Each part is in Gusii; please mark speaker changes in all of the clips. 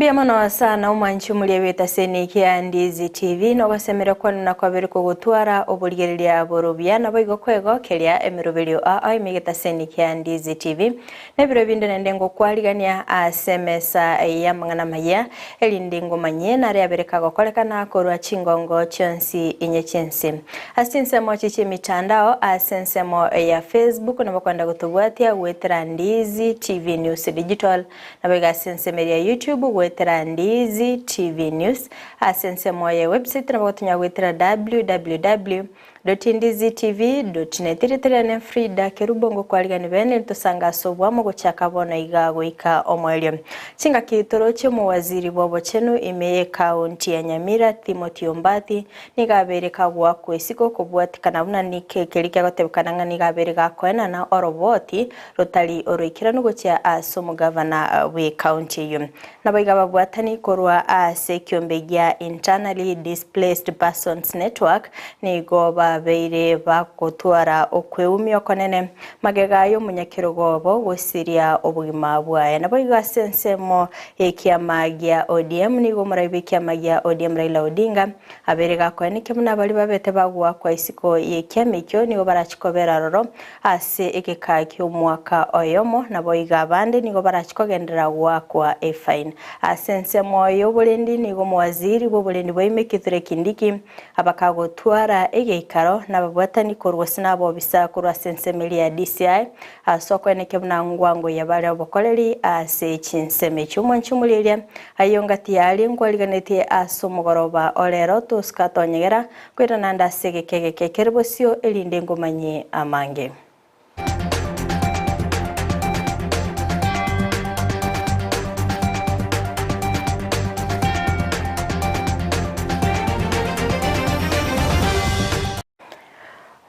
Speaker 1: Mbuya mono sana omwanchi omoria bw'etaseni kia Ndizi TV nogosemeria kwane na kwabere kogotwara oborigereria borobia naboigo kwegokeria emeroberio ao ime egetaseni kia Ndizi TV Nebiro binde naende ngokwarigania ase emesa y'amang'ana amaya, erinde ngomanyie nare abere kagokorekana korwa chingongo chionsi inye chi'ense. Ase chinsemo echi chi'emitandao, ase ensemo ya Facebook nabo kwenda gotobwatia goetera Ndizi TV News Digital, naboigo ase ensemo eria ya YouTube goetera Ndizi TV News, ase ensemo ya website nabo gotonya goetera www. Dotindizitv.net Ritirene Frida Kerubo ngokwarigani bene ntosange ase obwamo gochaka bono iga goika omoerio. Chingaki toroche omowaziri bw'obochenu ime y'ekaunti ya Nyamira Timothy Ombati nigo abeire kagoakwa isiko kobwatikana buna nike keria kiagotebekana ng'a nigo abeire gakoenana oroboti rotari oroikeranu gochia ase omogavana bw'ekaunti eyio. Naboigo ababwatani korwa ase ekiombe gia Internally Displaced Persons Network nigo babeire bagotwara okweumia okonene magega y'omonyakerogo obo gosiria obogima bwaye. Naboigo ase ensemo y'ekiama gia ODM nigo omorai bw'ekiama gia ODM Raila Odinga abeire gakoenekia buna baria babete bagoakwa isiko y'ekiama ekio nigo barachie kobera aroro Ase egeka ki'omwaka oyomo, naboigo abande nigo barachie kogenderera goakwa efaini. Ase ensemo y'oborendi nigo omowaziri bw'oborendi bwa ime Kithure Kindiki abakagotwara egeikaro nababwatani korwa gose nabobisa korwa ase ensemo eria ya DCI ase okoenekia buna ngwango yabare obokoreri ase chinsemo echio. Omwanchi omorieria ayio ngati yaria nkwariganetie ase omogoroba orero tosuka tonyegera Koirana ande ase egeka egeke kere bosio, erinde ngomanyie amange.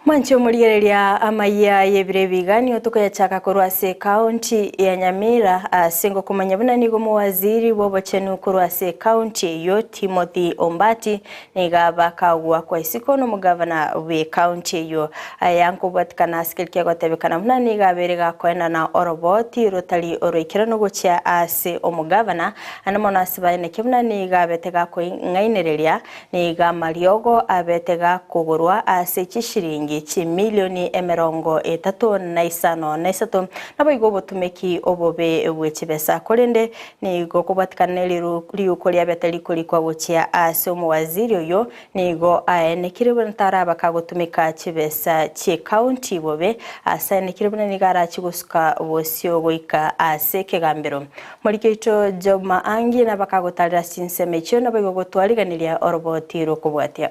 Speaker 1: Mwanche omorigereria amayia y'ebiro ebiga nigo tokoyachaka korwa ase ekaunti ya Nyamira ase ngokomanya buna nigo omowaziri bw'obochenu korwa ase ekaunti eyio Timothy Ombati Nigo bakagwa kwa isiko nomogavana bw'ekaunti eyio. Aya nkobwatikana ase keria kiagotebekana buna nigo abeire gakoenana oroboti rotari oroikeranu gochia ase omogavana, naende mono ase baeneke buna nigo abete gakoing'ainereria, nigo amariogo abete gakogorwa ase chishiringi chimilioni emerongo etato na isano na isato, naboigo obotumeki obobe bwe chibesa. Korende Nigo kobwatikana ne riuko riabete rikorikwa gochia ase omowaziri oyio, nigo aenekire buna taraba kagotumeka chibesa chi'ecounty bobe, ase aenekire buna nigo arache gosuka bosio goika ase ekegambero. Moriki oito Job Maangi nabo akagotarera chinsemo echio naboigo gotwariganiria oroboti rw'okobwatia.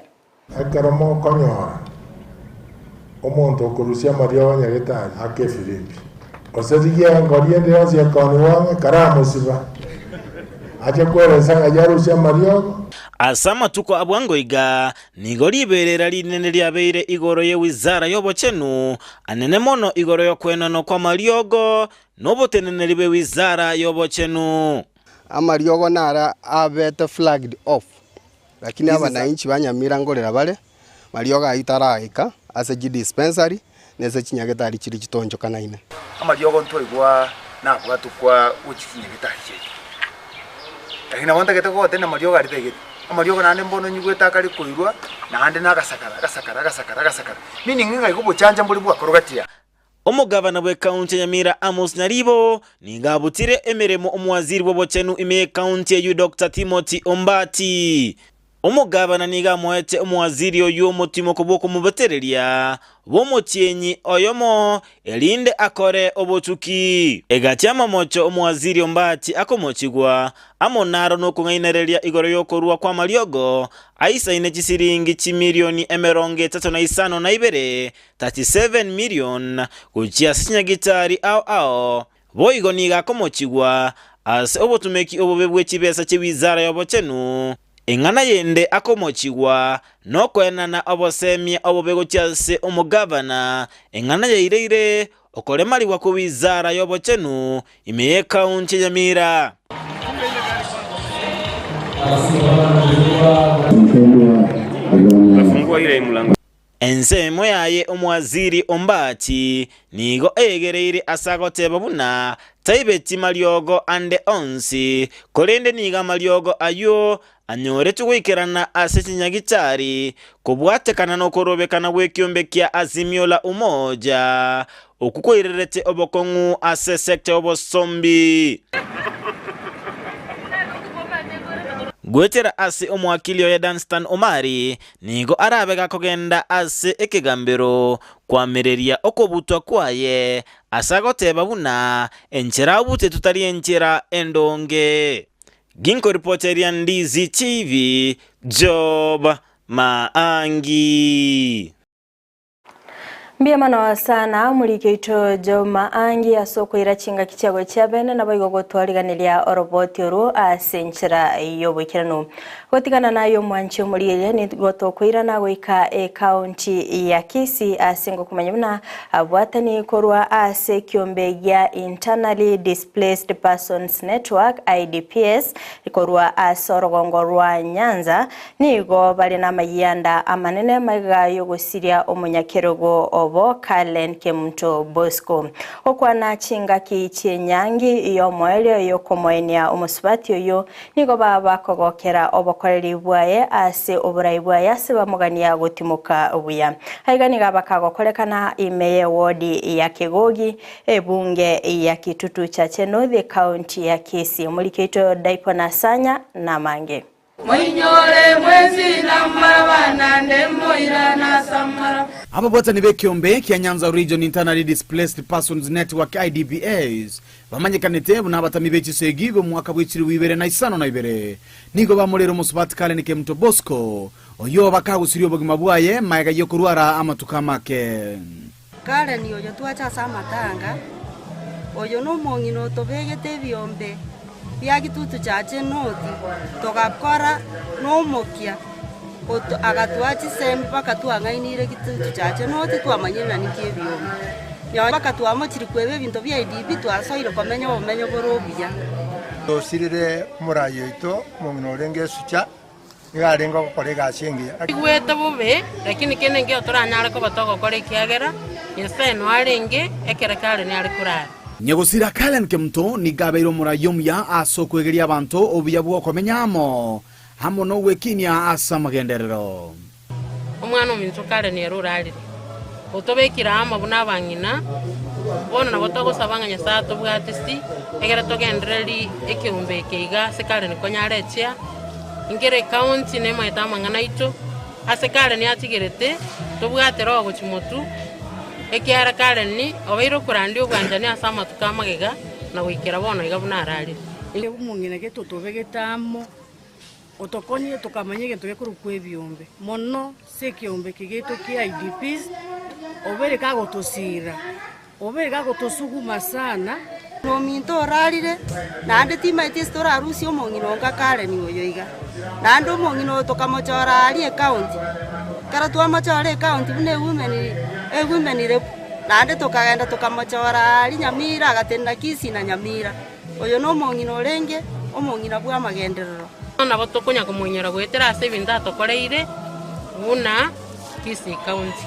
Speaker 2: Ekero mokonyora omonto okorusia amariogo nyagetari ake efirimbi, gose rigia engori ende yonsi ekoonigwa ang'e, karamosiba, ache kweresa ng'ai arusie amariogo.
Speaker 3: Ase amatuko a bwango iga, nigo riberera rinene riabeire igoro ye wizara y'obochenu, anene mono igoro y'okwenanwa kw'amariogo noboteneneri bwe wizara y'obochenu.
Speaker 4: Amariogo naro abete flagged off. Lakini abanainchi ba Nyamira nkorera bare, mariogo ayio taraika ase chidispensary na ase chinyagetari chiria chitonchokanaine.
Speaker 5: Amariogo ntwaigwa nabwatwe kwa gochia chinyagetari chiaito, lakini nabo ntagete gogotebia amariogo aria taigete. Amariogo naende mbono nyigwete akare koirwa naende na agasakara agasakara agasakara agasakara, meaning ng'a igo obochancha mbore bwakorwa gati aa.
Speaker 3: Omogavana bw'ekaunti ya Nyamira Amos Nyaribo nigo abutire emeremo omowaziri bw'obochenu ime y'ekaunti eyio Doctor Timothy Ombati. Omogavana nigo amoete omowaziri oyio omotimoko bw'okomobetereria bw'omotienyi oyomo erinde akore obotuki. Egati amamocho omowaziri Ombati akomochigwa amo naro nokong'ainereria igoro y'okorua kw'amariogo aisaine chisiringi chimilioni 35 na 37 million gochia ase chinyagitari ao ao, boigo nigo akomochigwa ase obotumeki obobe bwe chibesa chi'ewizara y'obochenu. Eng'ana yende akomochigwa nokoenana obosemia obobe gochia ase omogavana, eng'ana yaireire okoremarigwa kw'ewizara y'obochenu ime y'ekaunti ya Nyamira. Ensemo yaye omwaziri Ombachi nigo egereire ase agoteba buna taibeti mariogo ande onsi, korende nigo amariogo ayio anyoretwe goikerana ase chinyagitari kobwatekana nokorobekana gw'ekiombe kia Azimio la Umoja, okwo koirerete obokong'u ase sector y'obosombi. Goetera ase omowakili oye Danstan Omari, nigo arabe gakogenda ase ekegambero koamereria okobutwa kwaye, ase agoteba buna enchera abutetwe tari enchera endonge. Ginkoripoteria Ndizi TV, Job Maangi.
Speaker 1: Mbuya mono sana omoriki oito Job Maangi ase okoira chingaki chiago chia bene naboigo gotwariganeria oroboti orwo ase enchera y'oboikeranu. Gotigana naye omwanchi omorigereria nigo tokoirana goika ekaunti ya Kisii ase ngokomanya buna abwatani korwa ase ekiombe gia Internally Displaced Persons Network, IDPs, korwa ase orogongo rwa Nyanza nigo bare namayianda amanene magega y'ogosiria omonyakerogo obo Cullen Kemunto Bosco. Gokwana chingaki chi'enyangi y'omoerio y'okomoenia omosubati oyio Nigo baba bakogokera obokoreri bwaye ase oborai bwaye ase bamogania gotimoka buya. Aiga nigo abakagokorekana ime y'ewodi ya Kegogi, ebunge ya Kitutu Chache North, ekaunti ya Kisii. Omoriki oito Daipo Nasanya namange.
Speaker 6: Moinyore mwensi namaraba, naende moirane ase amaraba.
Speaker 7: Ababwatani b'ekeombe kia Nyanza Region Internally Displaced Persons Network, IDPs, Bamanyekanete buna abatami be chisegi b'omwaka bwe chilifu ibere na isano na ibere, nigo bamoreire omosubati Karen Kemunto Bosco, oyio bakagusirie obogima bwaye magega y'okorwara amatuko amake.
Speaker 8: Karen oyo twacha ase amatanga, oyo nomong'ina otobegete ebiombe bia Kitutu Church North, togakora nomokia, agatoa chisemi mpaka twang'ainire Kitutu Church North twamanyire nani ki ebiombe. Nonye mpaka twamochire kweba ebinto bia IDP twasoire komenya obomenyo bore obuya.
Speaker 9: Tosirire omoraia oito, omong'ina orenge esucha, nigo arenge gokora egasi engiya.
Speaker 6: Igwete bobe, lakini kende nkeiyo toranyare koba togokora ekiagera Nyasae noe arenge ekero Karen are korara.
Speaker 7: Nyagosira Karen Kemunto nigo abeire omoraia omuya ase okwegeria abanto obuya bw'okomenya amo, amo nogwekinia ase amagenderero.
Speaker 6: Omwana ominto Karen ere orarire, otobekire amo buna abang'ina, bono nabo togosaba ng'a Nyasae atobwate si, egere togendererie ekeombe eke iga ase Karen konya arechia, nkere ekaunti nemaete amang'ana aito, ase Karen atigerete, tobwate roho gochia motwe, ekiagera Karen obeire okorandia obwanchani ase amatuko amagega na goikera bono iga buna ararire.
Speaker 10: Omong'ina gete otobegete amo. Otokonyire tokamanya egento gekorokwa ebiombe, mono ase ekiombe eke giaito kia IDPs, obeire kagotosiira, obeire kagotosuguma sana.
Speaker 8: Ominto orarire, naende timaeti ase torarusie omong'ina onga Karen oyo iga. Naende omong'ina oyo tokamochora aria ecounty, ekero twamochora ecounty buna ewomen ewomen rep, naende tokagenda tokamochora aria Nyamira agatenena Kisii na Nyamira. Oyo nomong'ina orenge omong'ina bw'amagenderero.
Speaker 6: Nabo tokonya komoinyora goetera ase ebinto atokoreire buna Kisii County.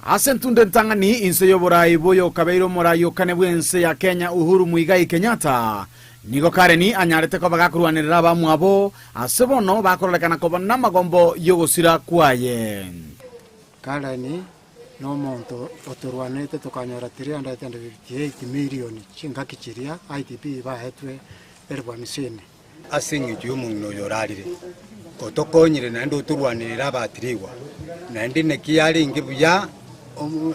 Speaker 7: Ase entunda entang'ani inse y'oborai bw'oyokabeire omorai o kane bw'ense ya Kenya Uhuru Muigai Kenyatta, nigo Karen anyarete koba gakorwanerera abamwabo ase bono bakororekana koba namagombo y'ogosira kwaye.
Speaker 9: Karen Nomonto otorwanerete tokanyora 358 million chingaki chiria IDP baetwe elfu hamsini.
Speaker 11: Ase engencho y'omong'ina oyo orarire, otokonyire naende otorwanerere abatirigwa, naende naki yarenge buya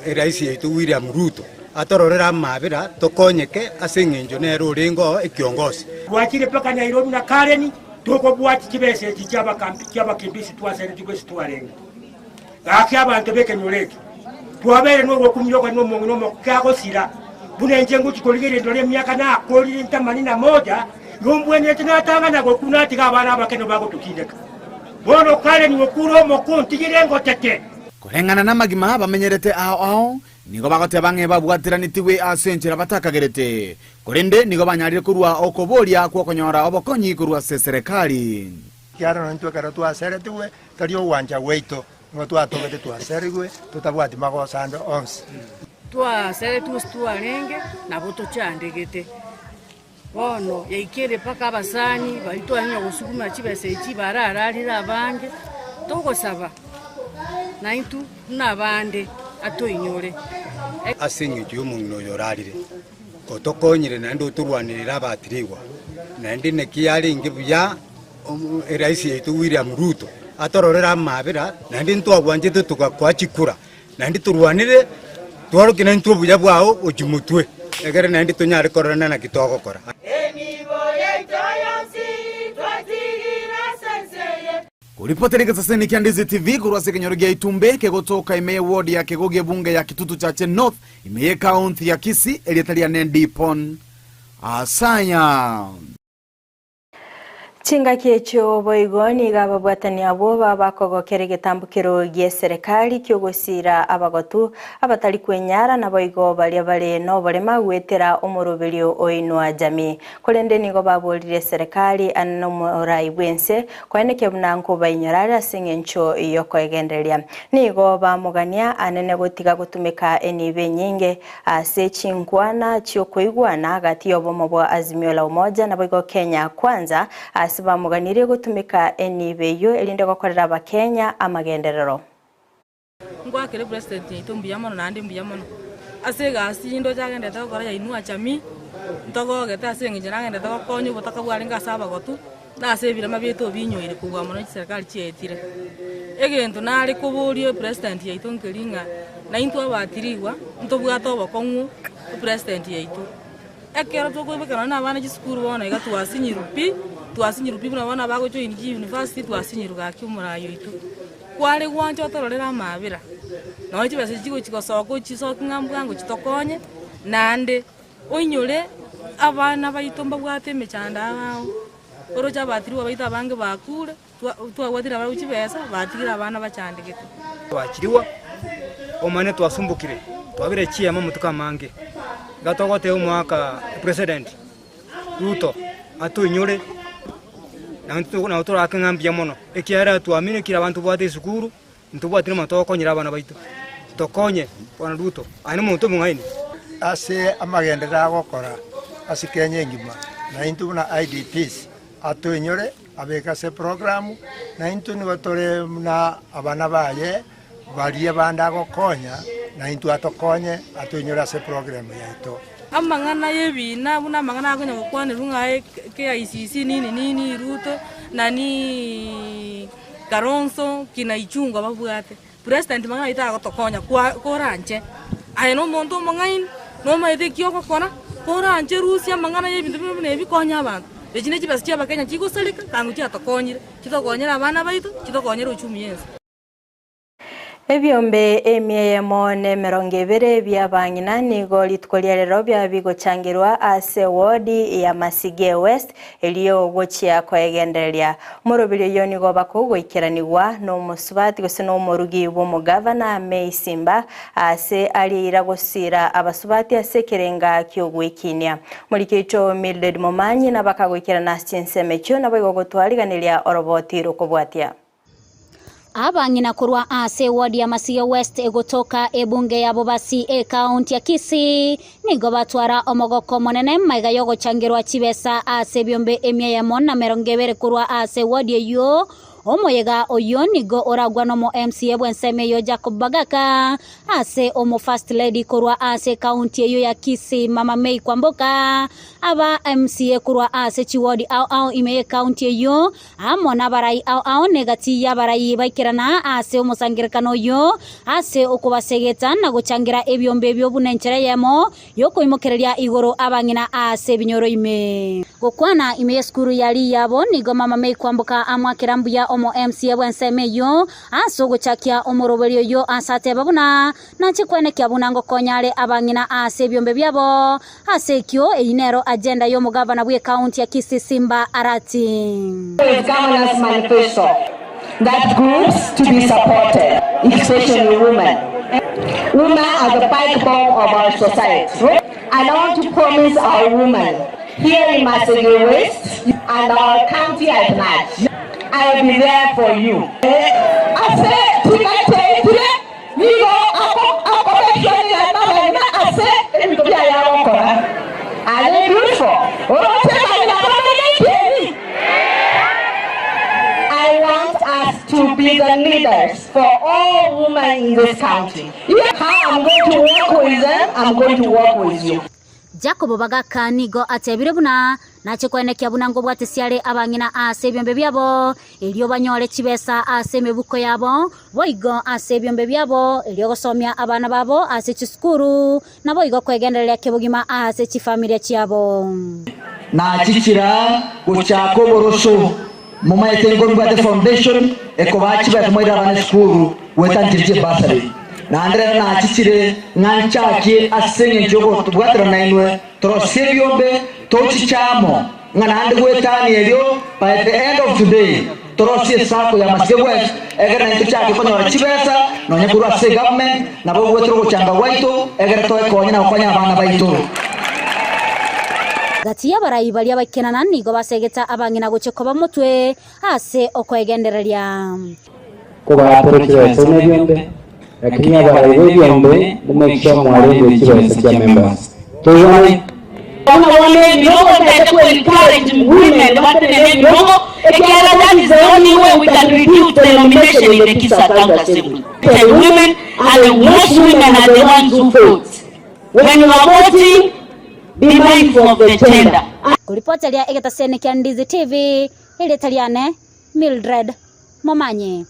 Speaker 11: eraisi yaito William Ruto atororere amabera tokonyeke ase engencho nere orenge oo ekiongosi.
Speaker 12: Twachire mpaka Nairobi na Karen tokobwatia chibesa echi chi'abakimbizi twaseretigwe ase twarenge. Gaki abanto b'ekenyoro eke, twabeire nogokumia okonywa omong'ina omoke agosira, buna inche ngochia korigereria ndore emiaka nakorire ntamani na moja, nombwenerete natang'ana gokwa natiga abana abake nigo bagototindeka. Bono Karen okure omoke ontigire ngotete.
Speaker 7: Koreng'ana namagima bamenyerete ao ao, nigo bagoteba ng'a ebabwateranetigwe ase enchera batakagerete, korende nigo banyarire korua okoboria kw'okonyora obokonyi korwa ase eserekari.
Speaker 9: Ekiagera nonya intwe ekero twaseretigwe, tari ogwancha gwaito. Nigo twatogete twaserigwe totabwati magoso ande onsi.
Speaker 10: Twaseretwe ase twarenge, nabo tochandegete. Bono yaikire mpaka abasani baria twanyora gosuguma chibesa echi barararire abange, togosaba naintwe buna abande atoinyore.
Speaker 11: Ase engencho y'omong'ina oyo orarire, otokonyire naende otorwanerere abatirigwa, naende naki yarenge buya Eraisi yaito William Ruto atororere amabera, naende ntwagwanchete togakoa chikura, naende torwanere twarokie naintwe obuya bwao gochia motwe, egere naende tonyare kororana naki togokora.
Speaker 13: Enibo yaito yonsi twatigire ase ense eye.
Speaker 7: Koripotera egesaseni kia Ndizi TV korwa ase ekenyoro gia Itumbe kegotoka ime ye ward ya Kegogi ebunge ya Kitutu Chache North ime ye county ya Kisii erieta riane Dipon Asaya.
Speaker 1: Chingaki echio boigo nigo ababwatani abwo babakogokera egetambokero gi'eserekari ki'ogosiira abagotu abatari kwenyara naboigo baria bare noborema goetera omoroberio o Inua Jamii. Korende nigo baborire eserekari ane nomorai bw'ense koenekia buna nkobainyora are ase eng'encho y'okoegendereria. Nigo bamogania anene gotiga gotumeka enibo enyinge Ase chinkwana chi'okoigwana gati y'obomo bwa Azimio la Umoja naboigo Kenya Kwanza, ase bamoganirie gotumeka enibo eyio erinde gokorera abakenya amagenderero.
Speaker 14: Ngoakere president yaito mbuya mono naende mbuya mono ase egasi ndoche agenderete gokora ya Inua Jamii, ntogogete ase eng'encho nagenderete gokonya obotaka bwarenge ase abagotu, na ase ebirema biaito obinyoire kobua mono chiserikali chiaetire. Egento nare koboria epresident yaito nkeri ng'a naintwe abatirigwa ntobwate obokong'u epresident yaito. Ekero tokoibekera nonye na abana chisukuru bono iga twasinyirwe pi, twasinyirwe pi buna bono abagojoin chiuniversity twasinyirwe gaki omorai oito. Kware gwancha otororere amabera, nonye chibesa echi chigochi gosoka ochisoki ng'a mbwango chitokonye, naende Oinyore abana baito mbabwate emechando ao, oroche abatirigwa baito abange bakure, twabwatire nabarabwo chibesa, batigire abana bachandegete.
Speaker 15: Twachirigwa, omanyete twasumbokire, twabire chiema amatuko amange, iga togoteba omwaka president Ruto atoinyore nabo torake ng'a mbuya mono, ekiagera twaminekire abanto tobwate esukuru. Ntobwati nomonto togokonyera abana baito, tokonye Bwana Ruto, aye nomonto omong'aini.
Speaker 9: Ase amagenderero agokora ase Kenya engima, na intwe buna IDPs atoinyore abeke ase eprogramu, na intwe nigo tore buna abana baye baria bande agokonya, na intwe atokonye atoinyore ase eprogramu yaito.
Speaker 14: Amang'ana y'ebiina buna amang'ana akonya gokwanerwa ng'a KICC nini nini Ruto nani Kalonzo kina Ichung'wa babwate. President mang'ana ayio tagotokonya kwa koranche aye na omonto omong'aini nomanyete eki ogokora koranche rusia amang'ana y'ebinto buna buna ebi konya abanto. Echi ne chibesa chia abakenya chigosareka kango chiatokonyire chitokonyere abana baito chitokonyere uchumi y'ense.
Speaker 1: Ebiombe emia eyemo na emerongo ebere bi'abang'ina nigo rituko ria rero biaba bigochangerwa ase ewodi ya Masige West erio gochia koegendereria. Omoroberi oyio nigo bakogoikeranigwa nomosubati gose nomorugi bw'omogavana May Simba ase aria eira gosira abasubati ase ekerenga ki'ogwekinia. Omoriki oito Mildred Momanyi nabakagoikerana ase chinsemo echio naboigo gotwariganeria oroboti rokobwatia.
Speaker 16: Abang'ina korwa ase eward ya Masige West egotoka ebunge ya Bobasi ekaunti ya Kisii nigo batwara omogoko omonene magega yogochangerwa chibesa ase ebiombe emia eyemo na emerongo ebere korwa ase eward eyio. Omoyega oyio nigo oragwa nomo MCA bw'ensemo eyio Jacob Bagaka ase omo First Lady korwa ase ekaunti eyio ya Kisii Mama May Kwamboka, aba MCA korwa ase chiward ao ao ime y'ekaunti eyio Amo nabarai ao ao negati y'abarai baikerana ase omosangererekano oyio, ase okobasegeta na gochangira ebiombe ebio buna enchera eyemo y'okoimokereria igoro abang'ina ase ebinyoro ime. Gokwana ime y'esukuru ya Riyabo, nigo Mama May Kwamboka amoakera mbuya omo MCA bw'ensemo eyio ase ogochakia omoroberio oyio ase ateba buna Nanche kwenekia buna ngokonya are abang'ina ase ebiombe biabo. Ase ekio, eyio nero agenda y'omogavana bw'ekaunti ya Kisii Simba Arati.
Speaker 17: Governor's Manifesto that groups to be supported, especially women. Women are the backbone of our society. And I want to promise our women here in Masege West and our county at large, I will be there for you. Ase. Chingaki nigo akobekania nabang'ina ase ebinto biaye agokora. Are they beautiful? Oroche abang'ina bamenye ekieni? I want us to be the leaders for all women in this country. How I'm going to work with them, I'm going to work with you.
Speaker 16: Jakobo bagaka nigo atebire buna nache koenekia buna ngobwatisia are abang'ina ase ebiombe biabo, erio banyore chibesa ase emebuko yabo, boigo ase ebiombe biabo, erio gosomia abana babo ase chisukuru, naboigo kwegendereria kebogima ase chifamilia chiabo.
Speaker 18: Nachichira gochaka oboroso, momaete nkombwate foundation ekobaa chibesa moire abana esukuru goetanchire chibursary. Naende rero nachichire ng'a nchakie ase engencho y'okobwaterana nainwe torosie ebiombe tochiche amo, ng'a naende goetania erio by the end of today torosie esacco ya Masige West egere naintwe tochake konyora chibesa nonya korwa ase egovernment nabo ogwetera ogochanga gwaito egere toekonye na gokonya abana baito.
Speaker 16: Gati y'abarai baria baikenana nigo basegete abang'ina gochia koba motwe ase okwegendereria.
Speaker 19: Kobaatore chibesa buna ebiombe, lakini abarai b'ebiombe momake sure mwarendire chibesa chia members. Toigwanai?
Speaker 20: Buna bono ebirogo ntaete ko encourage women batenene ebirogo ekiagera that is the only way we can reduce the nomination in the Kisii County Assembly. And women are the most women are the ones who vote. When you are voting be mindful of the gender.
Speaker 16: Koripoteria egetaseni kia Ndizi TV, erieta riane Mildred Momanyi.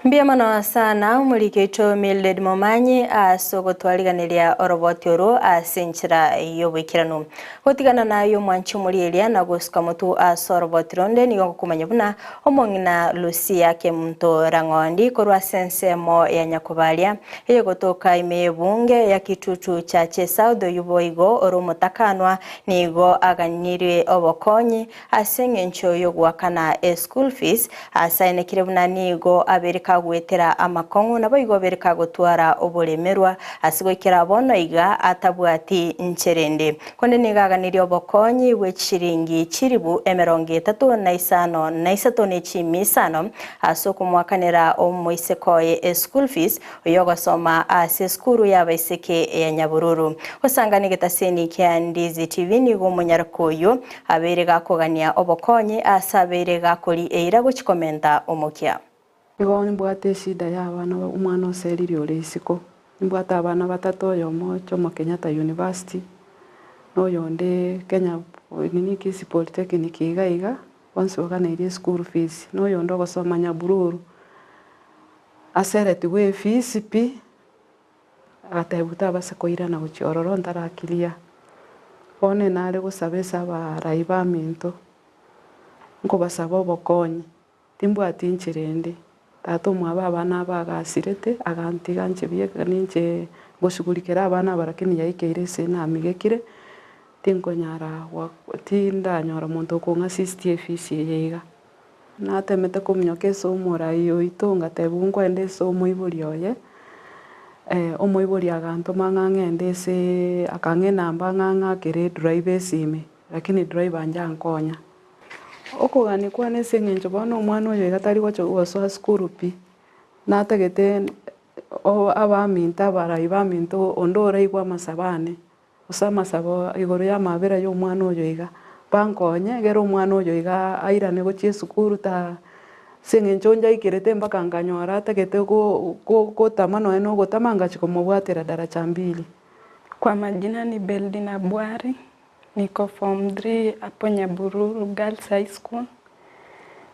Speaker 1: Mbuya mono sana omoriki oito Mildred Momanyi ase ogotwariganeria oroboti oro ase enchera y'oboikeranu. Gotigana naye omwanchi omorieria na gosuka motwe ase oroboti ronde nigo ngokomanya buna omong'ina Lucia Kemunto Rang'ondi korwa ase ensemo ya Nyakobaria eyegotoka ime y'ebunge ya Kitutu Chache South oyio boigo ore omotakanwa nigo aganyirie obokonyi Ase engencho y'ogoakana eschool fees, asaenekire buna nigo abeire kagoetera amakong'u naboigo abeire kagotwara oboremerwa ase goikera bono iga atabwati nchera ende. Konde nigo aganirie obokonyi bwe chishiringi chilibu emerongo etato na isano na isato ne chimi isano ase okomoakanera omoiseke oye eschool fees oyogosoma ase esukuru y'abaiseke ya Nyabururu. Gosangana egetaseni kia Ndizi TV nigo omonyaraka oyio Abeire gakogania obokonyi aase abeire gakori eira gochia komenta omokia.
Speaker 21: Igo nimbwate eshida ya abana omwana oserire ore isiko, nimbwate abana batato oyomo Jomo Kenyatta University, na oyonde Kenya nini Kisii Polytechnic iga iga, bonsi baganeirie eschool fees, na oyonde ogosoma Nyabururu, aseretigwe efees pi, Agatebiwa tabasa koirana gochia ororo ntarakiria. Bono nare gosaba ase abarai baminto, nkobasaba obokonyi, timbwati inchera ende. Tata omwabo abana aba agasirete, agantiga inche bieka ninche ngoshughulikera abana aba lakini yaikeire ase namigekire, tinkonyara gwa tindanyora monto okong'assist efees eye iga. Natemete kominyoka ase omorai oito ngatebiwa nkoenda ase omoibori oye, omoibori agantoma ng'a ng'ende aseee akang'a enamba ng'a ng'akere edriver esimi, lakini driver njankonya. Okogania kwane ase eng'encho bono omwana oyo iga tari gocha gosoa sukuru pi, natagete abaminto abarai baminto onde oraigwe amasabo ane. Gose amasabo igoro y'amabera y'omwana oyo iga, bankonye egere omwana oyo iga airane gochia esukuru ta ase eng'encho njaikerete mpaka nkanyora atagete go- go- gotama nonye na ogotama ngachia komobwatera daraja mbili.
Speaker 22: Kwa majina ni Beldina Bwari, niko form 3 hapo Nyabururu Girls High School.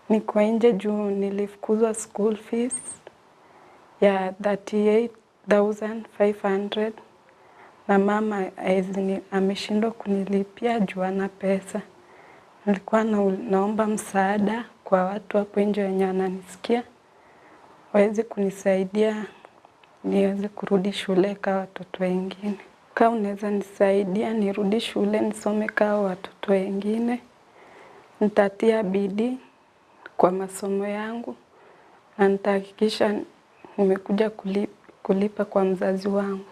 Speaker 22: Niko nje juu nilifukuzwa school fees ya 38500 na mama haezi ameshindwa kunilipia juu hana pesa. Nilikuwa na, naomba msaada kwa watu hapo nje wenye wananisikia waweze kunisaidia niweze kurudi shule kama watoto wengine. Kama unaweza nisaidia nirudi shule nisome kama watoto wengine, nitatia bidii kwa masomo yangu na nitahakikisha nimekuja kulipa kwa mzazi wangu.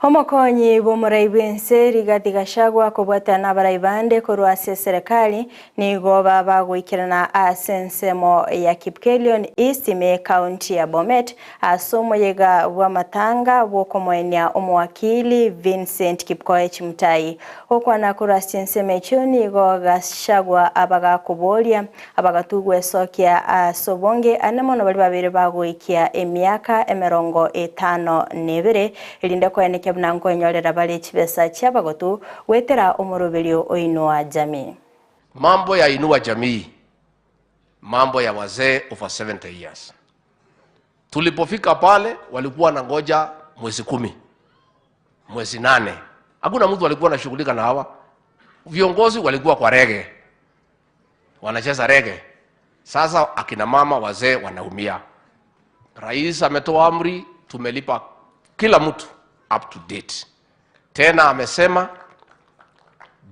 Speaker 1: Omokonyi bw'omorai bw'ense Rigathi Gachagua kobwatana nabarai bande korwa ase eserekari nigo babagoikerana ase ensemo ya Kipkelion East ime ekaunti ya Bomet ase omoyega bw'amatanga bw'okomoenia omowakili Vincent Kipkoech Mutai. Gokwana korwa ase chinsemo echio nigo Gachagua abagakoboria abagatugwa esokia ase obonge ane mono baria babeire bagoikia emiaka emerongo etano na ebere erinde koenekia buna nkoenyorera bare chibesa chi'abagotu goetera omoroberio o Inua Jamii.
Speaker 2: Mambo ya Inua Jamii, mambo ya wazee over 70 years. Tulipofika pale walikuwa wanangoja mwezi kumi, mwezi nane. Hakuna mtu alikuwa anashughulika na hawa viongozi, walikuwa kwa rege, wanacheza rege. Sasa akina mama wazee wanaumia. Rais ametoa amri, tumelipa kila mtu up to date. Tena amesema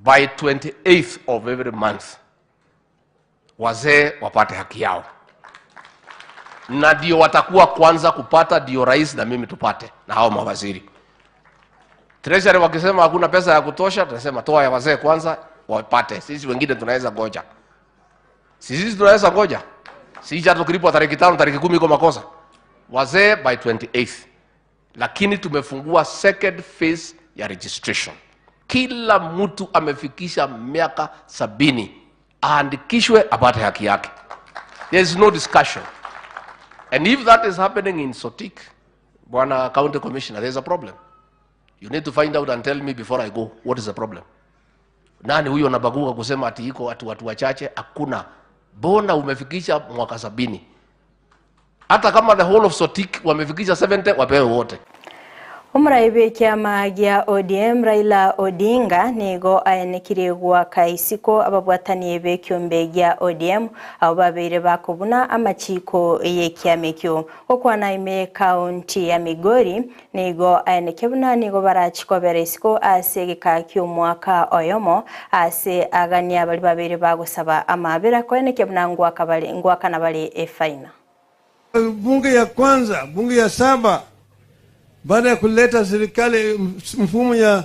Speaker 2: by 28th of every month wazee wapate haki yao, na ndio watakuwa kwanza kupata, ndio rais na mimi tupate na hao mawaziri. Treasury wakisema hakuna pesa ya kutosha, tunasema toa ya wazee kwanza wapate, sisi wengine tunaweza ngoja. Sisi tunaweza ngoja, sisi hata tukilipwa tariki tano tariki kumi iko makosa. Wazee by 28th, lakini tumefungua second phase ya registration. Kila mtu amefikisha miaka sabini aandikishwe apate haki yake. There is no discussion. And if that is happening in Sotik, Bwana County Commissioner, there is a problem. You need to find out and tell me before I go what is the problem. Nani huyo anabagua kusema ati iko ati watu wachache? Hakuna. Bona umefikisha mwaka sabini. Hata kama the whole of Sotik wamefikisha 70 wapewe wote.
Speaker 1: Omorai bw'ekiama gia ODM Raila Odinga nigo aenekirie goaka isiko ababwatani b'ekiombe gia ODM abo babeire bakobuna amachiko y'ekiama ekio. Gokwana ime ekaunti ya Migori nigo aenekia buna nigo barachikobera isiko ase egeka ki'omwaka oyomo ase agania baria babeire bagosaba amabera koenekia buna ngwaka bare ngwakana bare efaina.
Speaker 4: Bunge ya kwanza, bunge ya saba, baada ya kuleta serikali mfumo ya,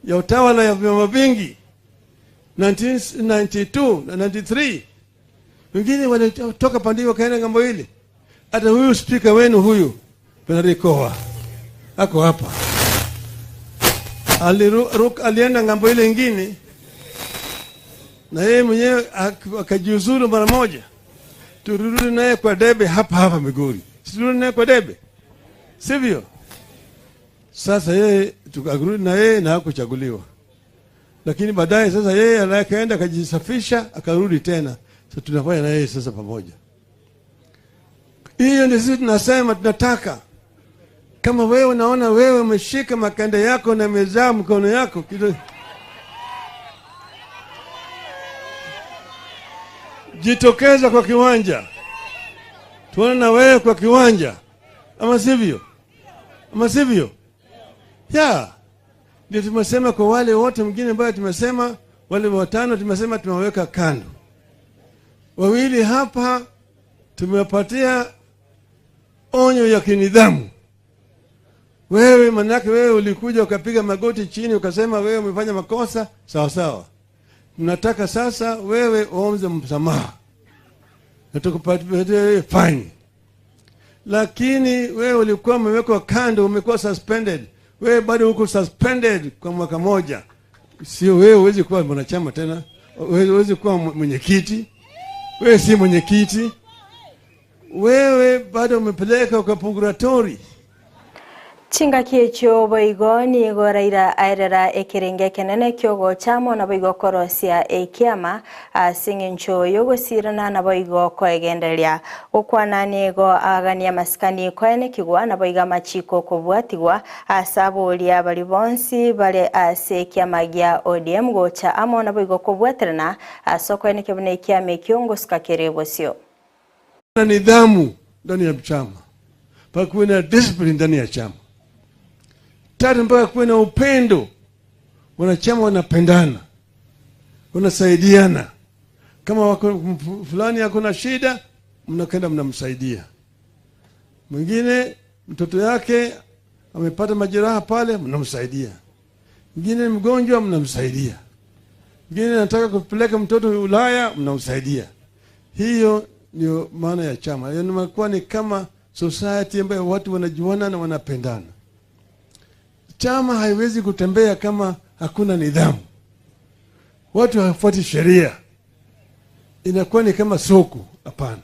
Speaker 4: ya utawala ya vyama vingi 1992 na 93, wengine walitoka pande hiyo wakaenda ng'ambo ile. Hata huyu spika wenu huyu Bernard Kowa ako hapa, aliruka alienda ng'ambo ile ingine, na yeye mwenyewe akajiuzuru mara moja. Turudi naye kwa debe hapa hapa Migori, siturudi naye kwa debe, sivyo? Sasa yeye tukarudi na yeye na hakuchaguliwa, lakini baadaye sasa yeye akaenda akajisafisha akarudi tena. Sasa tunafanya na yeye sasa pamoja. Hiyo ndio sisi tunasema tunataka. Kama wewe unaona wewe umeshika makanda yako na mezaa mkono yako kido, jitokeza kwa kiwanja, tuone na wewe kwa kiwanja, ama sivyo? Ama sivyo? Ya, ndio tumesema kwa wale wote mwingine ambayo tumesema wale watano tumesema tumeweka kando, wawili hapa tumewapatia onyo ya kinidhamu. Wewe manake wewe ulikuja ukapiga magoti chini ukasema wewe umefanya makosa, sawa sawa. Tunataka sasa wewe uombe msamaha na tukupatie fine, lakini wewe ulikuwa umewekwa kando, umekuwa suspended. Wewe bado uko suspended kwa mwaka moja, sio wewe huwezi kuwa mwanachama tena, wewe huwezi kuwa mwenyekiti, wewe si mwenyekiti, wewe bado umepeleka kwa purgatory.
Speaker 1: Chingaki echio boigo nigo Raila aerera ekerenge ekenene kiogochamo nabo igo korosia ekiama ase eng'encho yogosirana nabo igo koegendereria gokwana nigo agania masikani koenekigwa nabo iga amachiko kobwatigwa ase aboria bari bonsi bare ase ekiama gia ODM gocha amo nabo igo kobwaterana ase okoenekia buna ekiama ekio ngosuka kere bosio.
Speaker 4: Na nidhamu ndani ya chama, mpaka kuwe na discipline ndani ya chama. Tatu, mpaka kuwe na upendo, wanachama wanapendana, wanasaidiana. Kama wako fulani ako na shida, mnakwenda mnamsaidia. Mwingine mtoto yake amepata majeraha pale, mnamsaidia. Mwingine ni mgonjwa, mnamsaidia. Mwingine anataka kupeleka mtoto Ulaya, mnamsaidia. Hiyo ndio maana ya chama. Yaani imekuwa ni kama society ambayo watu wanajuana na wanapendana. Chama haiwezi kutembea kama hakuna nidhamu, watu hawafuati sheria, inakuwa ni kama soko. Hapana,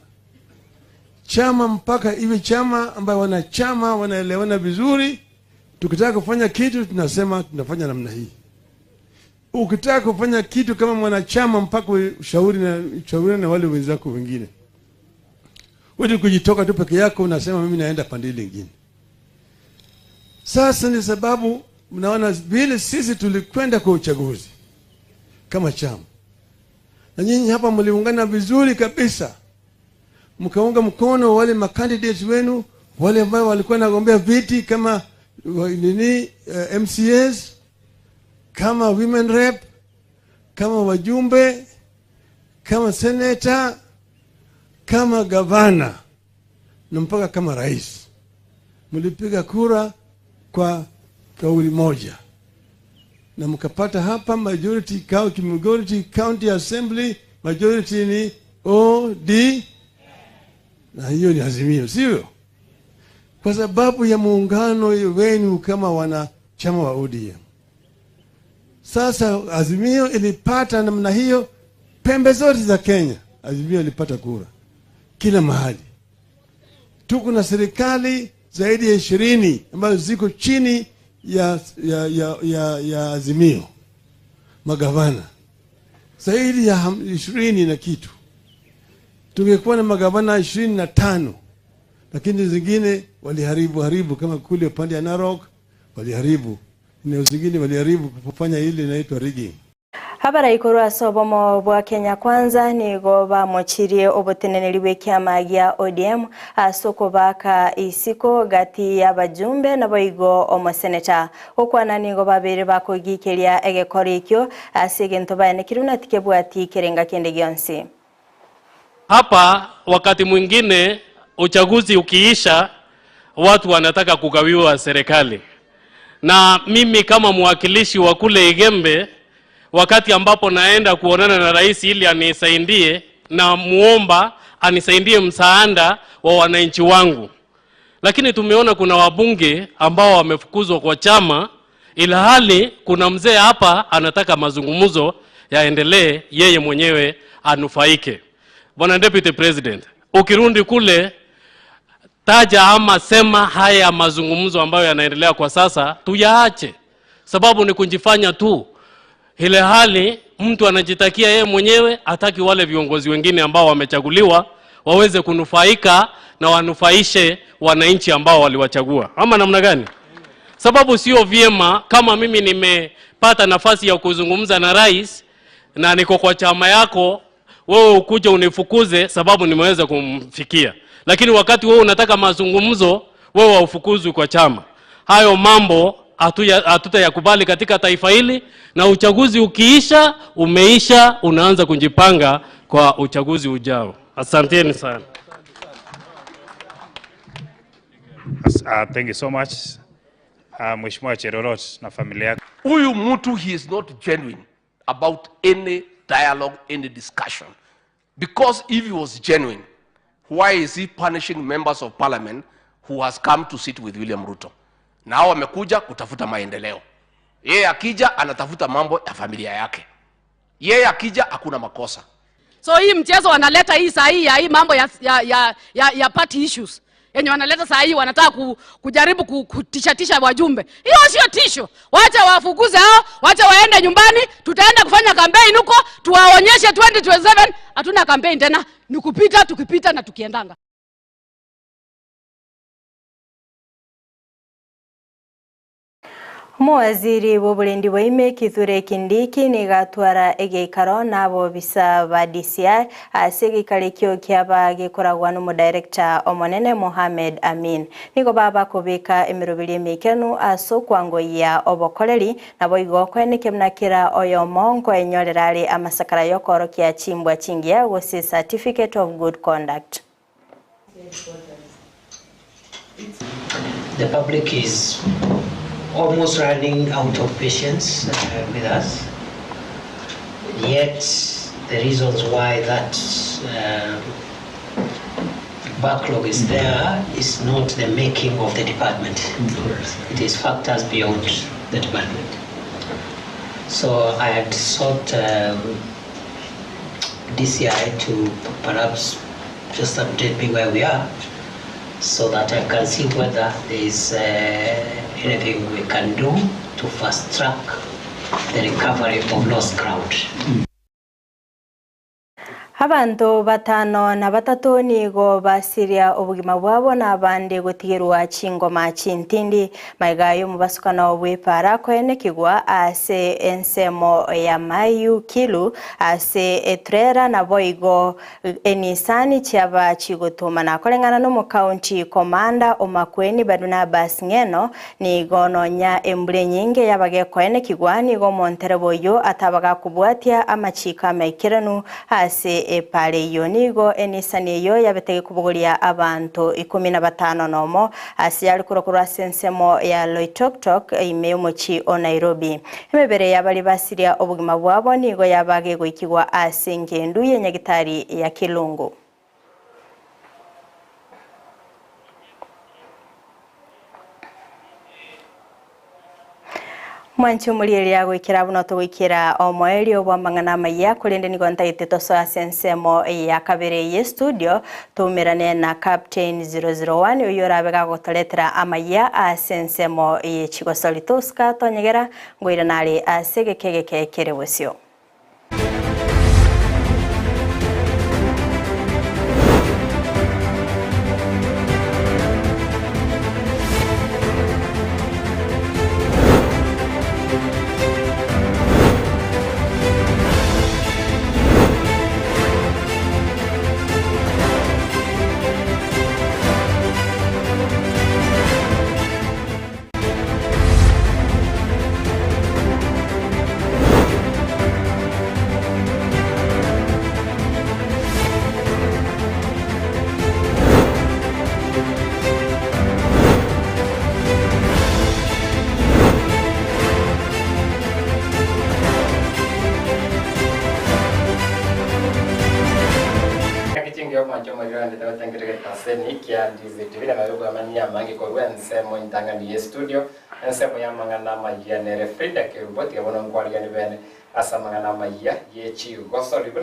Speaker 4: chama mpaka iwe chama ambayo wanachama wanaelewana vizuri. Tukitaka kufanya kitu tunasema tunafanya namna hii. Ukitaka kufanya kitu kama mwanachama mpaka ushauri na ushauri na wale wenzako wengine. Wewe kujitoka tu peke yako unasema mimi naenda pande ile ingine. Sasa ni sababu mnaona vile sisi tulikwenda kwa uchaguzi kama chama, na nyinyi hapa mliungana vizuri kabisa, mkaunga mkono wale makandidates wenu wale ambao walikuwa nagombea viti kama nini, MCAs kama women rep, kama wajumbe, kama senator, kama gavana na mpaka kama rais. Mlipiga kura kwa kauli moja na mkapata hapa majority, county, majority county assembly majority ni OD, na hiyo ni Azimio, sivyo? Kwa sababu ya muungano wenu kama wanachama wa ODM. Sasa Azimio ilipata namna hiyo pembe zote za Kenya. Azimio ilipata kura kila mahali. Tuko na serikali zaidi ya 20 ambazo ziko chini ya Azimio, magavana zaidi ya 20 na kitu. Tungekuwa na magavana 25, lakini zingine waliharibu haribu, kama kule upande ya Narok waliharibu, eneo zingine waliharibu kufanya ile inaitwa rigging.
Speaker 1: Habara ikuru ase obomo bwa Kenya Kwanza nigo bamochirie oboteneneri bwa ekiama gia ODM ase okobaka isiko gati ya abajumbe naboigo omoseneta. Gokwana nigo babere bakogikeria egekoro ekio ase egento baenekirwe na tikebwati kerenga kende gionsi.
Speaker 3: Hapa wakati mwingine uchaguzi ukiisha, watu wanataka kugawiwa serikali, na mimi kama mwakilishi wa kule Igembe, wakati ambapo naenda kuonana na rais ili anisaidie, na muomba anisaidie msaada wa wananchi wangu. Lakini tumeona kuna wabunge ambao wamefukuzwa kwa chama, ila hali kuna mzee hapa anataka mazungumzo yaendelee, yeye mwenyewe anufaike. Bwana Deputy President, ukirudi kule taja ama sema haya mazungumzo ambayo yanaendelea kwa sasa tuyaache, sababu ni kujifanya tu, ile hali mtu anajitakia yeye mwenyewe, hataki wale viongozi wengine ambao wamechaguliwa waweze kunufaika na wanufaishe wananchi ambao waliwachagua, ama namna gani? Sababu sio vyema kama mimi nimepata nafasi ya kuzungumza na rais na niko kwa chama yako, wewe ukuje unifukuze sababu nimeweza kumfikia, lakini wakati wewe unataka mazungumzo, wewe haufukuzwi kwa chama. Hayo mambo hatutayakubali katika taifa hili, na uchaguzi ukiisha, umeisha, unaanza kujipanga kwa uchaguzi ujao. Asanteni sana.
Speaker 5: Thank you so much. Mheshimiwa Cherorot na familia yako.
Speaker 2: Huyu mtu, he is not genuine about any dialogue, any discussion. Because if he was genuine, why is he punishing members of parliament who has come to sit with William Ruto? Na hao wamekuja kutafuta maendeleo. Yeye akija anatafuta mambo ya familia yake. Yeye akija hakuna makosa.
Speaker 23: So hii mchezo wanaleta hii saa hii ya hii mambo ya party issues yenye wanaleta saa hii, wanataka kujaribu kutishatisha wajumbe. Hiyo sio tisho. Wacha wafukuze hao, wacha waende nyumbani. Tutaenda kufanya campaign huko, tuwaonyeshe 2027 hatuna campaign tena, ni kupita tukipita na tukiendanga.
Speaker 1: Muwaziri w'oburendi bwaime Kithure Kindiki nigatwara egeikaro n'abobisa ba DCI ase egeikaro ekio kiaba gekoragwa n'omudirector omonene Mohamed Amin. Nigo baba kobeka emeroberi emikenu ase okwangoyia obokoreri nabo igo kweneke buna kera oyomo nkoenyorera are amasakara yokorokia chimbwa chingiya gose certificate of good conduct.
Speaker 6: The public is almost running out of patience with us. Yet the reasons why that backlog is there is not the making of the department. It is factors beyond the department. So I had sought DCI to perhaps just update me where we are so that I can see whether there is anything we can do to fast track the recovery of lost ground.
Speaker 1: Abanto batano na batato nigo basiria obogima bwabo na abande gotigerwa chingoma chintindi. Maiga y'omobasukano bw'epara koenekigwa ase ensemo ya Mayu Kilu ase etrera naboigo enisani chiaba chigotumana koreng'ana n'omokaunti komanda Omakweni Barnabas Ng'eno nigo nonya embura enyinge yabagekoenekigwa nigo omontereba oyo atabaga kobwatia amachiko amaikeranu ase epara eyio nigo enisani eyo yabete kobogoria abanto 15 ase yare korwa ase ensemo ya Loitoktok ime y'omochi o Nairobi. Emebere yabari basiria obogima bwabo nigo yabagegoikigwa ase engendu y'enyagitari ya Kilungu. Mwanchi omorieria goikera buno togoikera omoerio bwa mang'ana amaya korende nigo ntaete tosoa ase ensemo ya kabere ye studio tuumerane na Captain 001 oyo orabe gagotoretera amaya ase ensemo ye chigosori tosika tonyegera ngoira nare ase egeke geke kere bosio.
Speaker 8: Ngaki chingiya omwancho omorero andete gotengera egetaseni kia Ndizi TV na marugo amanyia amange korwa ensemo entang'ani ya studio ensemo ya amang'ana amaya nere Frida Kerubo tiga bono nkwarigani bene ase amang'ana amaya ye chigosori buna.